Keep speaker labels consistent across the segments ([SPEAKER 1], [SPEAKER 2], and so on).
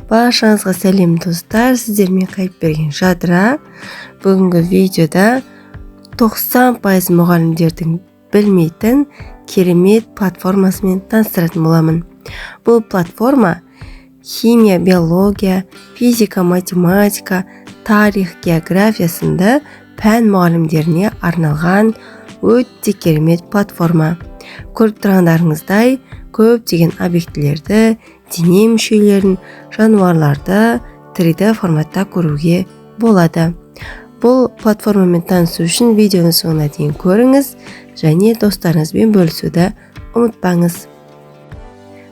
[SPEAKER 1] Баршаңызға сәлем, достар! Сіздермен Қайыпберген Жадыра. Бүгінгі видеода 90% мұғалімдердің білмейтін керемет платформасымен таныстыратын боламын. Бұл платформа химия, биология, физика, математика, тарих, география сынды пән мұғалімдеріне арналған өте керемет платформа. Көріп тұрғандарыңыздай, көптеген объектілерді, дене мүшелерін, жануарларды 3D форматта көруге болады. Бұл платформамен танысу үшін видеоның соңына дейін көріңіз және достарыңызбен бөлісуді ұмытпаңыз.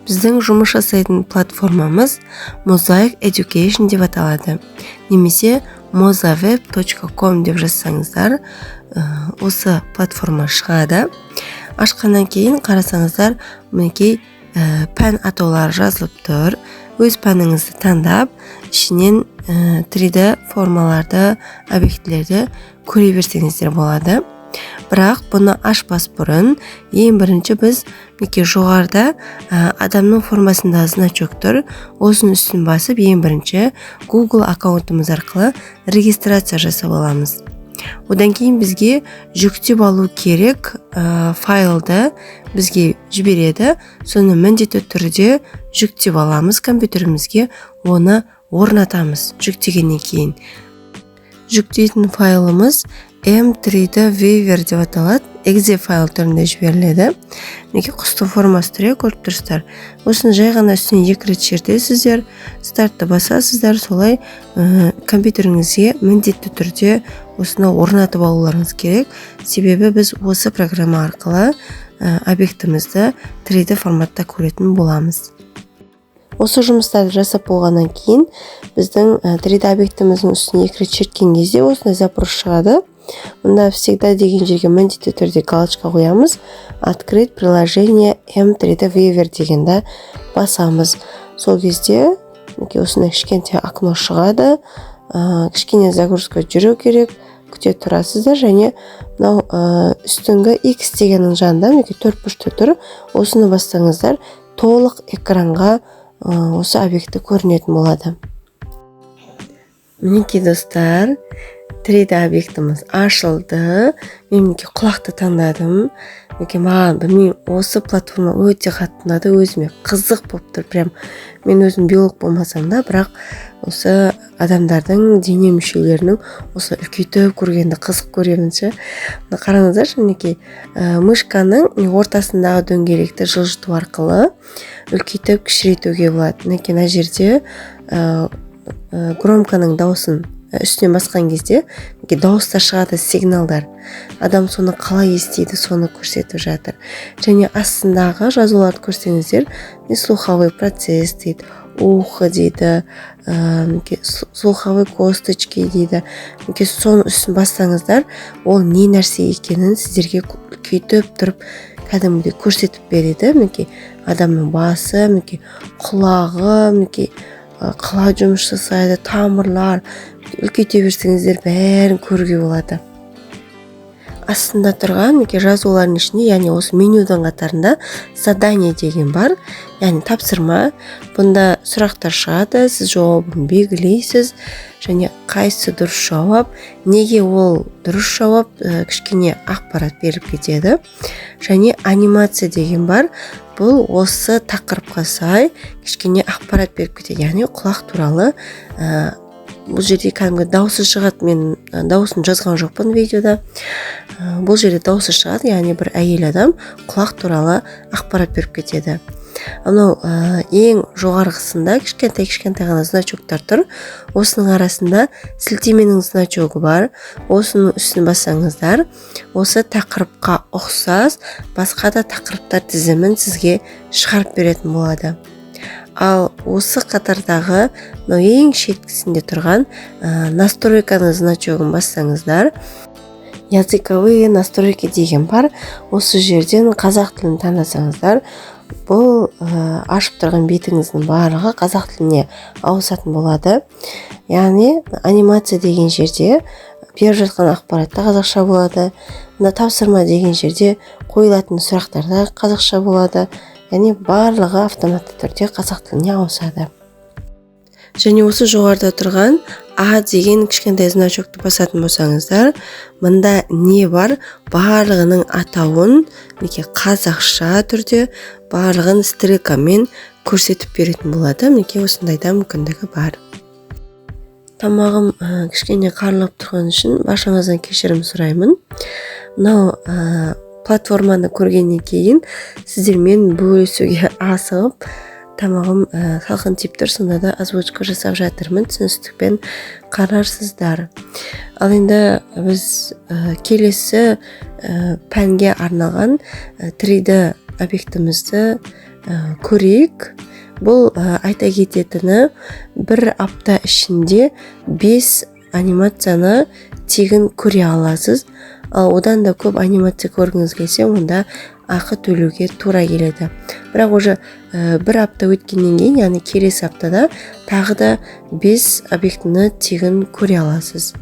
[SPEAKER 1] Біздің жұмыс жасайтын платформамыз Mosaic Education деп аталады немесе mozaweb.com деп жазсаңыздар, осы платформа шығады. Ашқаннан кейін қарасаңыздар, мінекей, пән атаулары жазылып тұр. Өз пәніңізді таңдап, ішінен 3D формаларды, объектілерді көре берсеңіздер болады. Бірақ бұны ашпас бұрын ең бірінші біз, мінекей, жоғарыда адамның формасындағы значок тұр. Осының үстін басып, ең бірінші Google аккаунтымыз арқылы регистрация жасап аламыз. Одан кейін бізге жүктеп алу керек файлды бізге жібереді. Соны міндетті түрде жүктеп аламыз, компьютерімізге оны орнатамыз. Жүктегеннен кейін жүктейтін файлымыз M3D Viewer деп аталады, exe файл түрінде жіберіледі. Мінекей, құстың формасы тұр, иә, көріп тұрсыздар. Осыны жай ғана үстіне екі рет шертесіздер, стартты басасыздар. Солай компьютеріңізге міндетті түрде осыны орнатып алуларыңыз керек, себебі біз осы программа арқылы объектімізді 3D форматта көретін боламыз. Осы жұмыстарды жасап болғаннан кейін біздің 3D объектіміздің үстіне екі рет шерткен кезде осындай запрос шығады. Мұнда «Всегда» деген жерге міндетті түрде галочка қоямыз. «Открыть приложение M3D Viewer» дегенді басамыз. Сол кезде, мінекей, осындай кішкентай окно шығады. Кішкене загрузка жүру керек, күте тұрасыздар. Және мынау үстіңгі X дегеннің жанында, мінекей, төрт бұрышты тұр. Осыны бассаңыздар, толық экранға осы объекті көрінетін болады. Мінекей, достар, 3D объектіміз ашылды. Мен, мінекей, құлақты таңдадым. Мінекей, маған, білмеймін, осы платформа өте қатты ұнады, өзіме қызық болып тұр прям. Мен өзім биолог болмасам да, бірақ осы адамдардың дене мүшелерінің осы үлкейтіп көргенді қызық көремін ше. Мына қараңыздаршы, мінекей, мышканың ортасындағы дөңгелекті жылжыту арқылы үлкейтіп, кішірейтуге болады. Мінекей, мына жерде громконың дауысын үстінен басқан кезде, мінекей, дауыстар шығады, сигналдар. Адам соны қалай естиді, соны көрсетіп жатыр. Және астындағы жазуларды көрсеңіздер, не слуховой процесс дейді, ухо дейді, мінекей, слуховой косточки дейді. Мінекей, соның үстін бассаңыздар, ол не нәрсе екенін сіздерге үлкейтіп тұрып, кәдімгідей көрсетіп береді. Мінекей, адамның басы, мінекей, құлағы, мінекей, қалай жұмыс жасайды, тамырлар. Үлкейте берсеңіздер, бәрін көруге болады. Астында тұрған, мінекей, жазулардың ішінде, яғни осы менюдің қатарында «Задание» деген бар, яғни тапсырма. Бұнда сұрақтар шығады, сіз жауабын белгілейсіз және қайсысы дұрыс жауап, неге ол дұрыс жауап, кішкене ақпарат беріп кетеді. Және «Анимация» деген бар. Бұл осы тақырыпқа сай кішкене ақпарат беріп кетеді, яғни құлақ туралы. Бұл жерде кәдімгі дауысы шығады. Мен дауысын жазған жоқпын видеода. Бұл жерде дауысы шығады, яғни бір әйел адам құлақ туралы ақпарат беріп кетеді. Анау ең жоғарғысында кішкентай кішкентай ғана значоктар тұр. Осының арасында сілтеменің значогы бар. Осының үстін бассаңыздар, осы тақырыпқа ұқсас басқа да тақырыптар тізімін сізге шығарып беретін болады. Ал осы қатардағы мынау ең шеткісінде тұрған настройканың значогын бассаңыздар, «Языковые настройки» деген бар. Осы жерден қазақ тілін таңдасаңыздар, бұл ашып тұрған бетіңіздің барлығы қазақ тіліне ауысатын болады. Яғни «Анимация» деген жерде беріп жатқан ақпарат та қазақша болады, мына «Тапсырма» деген жерде қойылатын сұрақтар да қазақша болады, яғни барлығы автоматты түрде қазақ тіліне ауысады. Және осы жоғарыда тұрған А деген кішкентай значокты басатын болсаңыздар, мында не бар, барлығының атауын, мінекей, қазақша түрде барлығын стрелкамен көрсетіп беретін болады. Мінекей, осындай да мүмкіндігі бар. Тамағым кішкене қарлығып тұрған үшін баршаңыздан кешірім сұраймын. Мынау платформаны көргеннен кейін сіздермен бөлісуге асығып, тамағым салқын тиіп тұр, сонда да озвучка жасап жатырмын, түсіністікпен қарарсыздар. Ал енді біз келесі пәнге арналған 3D объектімізді көрейік. Бұл айта кететіні, бір апта ішінде 5 анимацияны тегін көре аласыз. Ал одан да көп анимация көргіңіз келсе, онда ақы төлеуге тура келеді. Бірақ уже бір апта өткеннен кейін, яғни келесі аптада тағы да 5 объектіні тегін көре аласыз.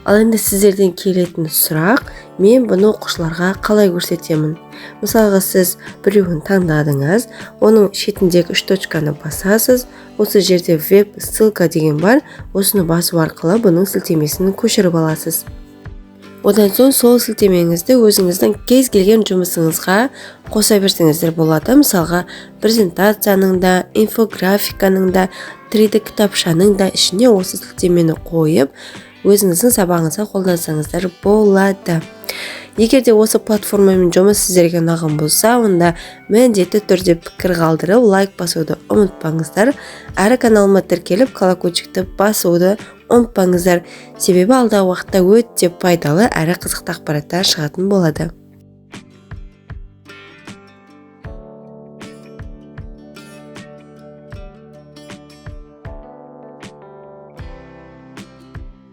[SPEAKER 1] Ал енді сіздерден келетін сұрақ: мен бұны оқушыларға қалай көрсетемін? Мысалға, сіз біреуін таңдадыңыз, оның шетіндегі үш точканы басасыз. Осы жерде «Веб ссылка» деген бар, осыны басу арқылы бұның сілтемесін көшіріп аласыз. Одан соң сол сілтемеңізді өзіңіздің кез келген жұмысыңызға қоса берсеңіздер болады. Мысалға, презентацияның да, инфографиканың да, 3D кітапшаның да ішіне осы сілтемені қойып, өзіңіздің сабағыңызға қолдансаңыздар болады. Егер де осы платформамен жұмыс сіздерге ұнаған болса, онда міндетті түрде пікір қалдырып, лайк басуды ұмытпаңыздар. Әрі каналыма тіркеліп, колокольчикті басуды ұмытпаңыздар, себебі алдағы уақытта өте пайдалы әрі қызықты ақпараттар шығатын болады.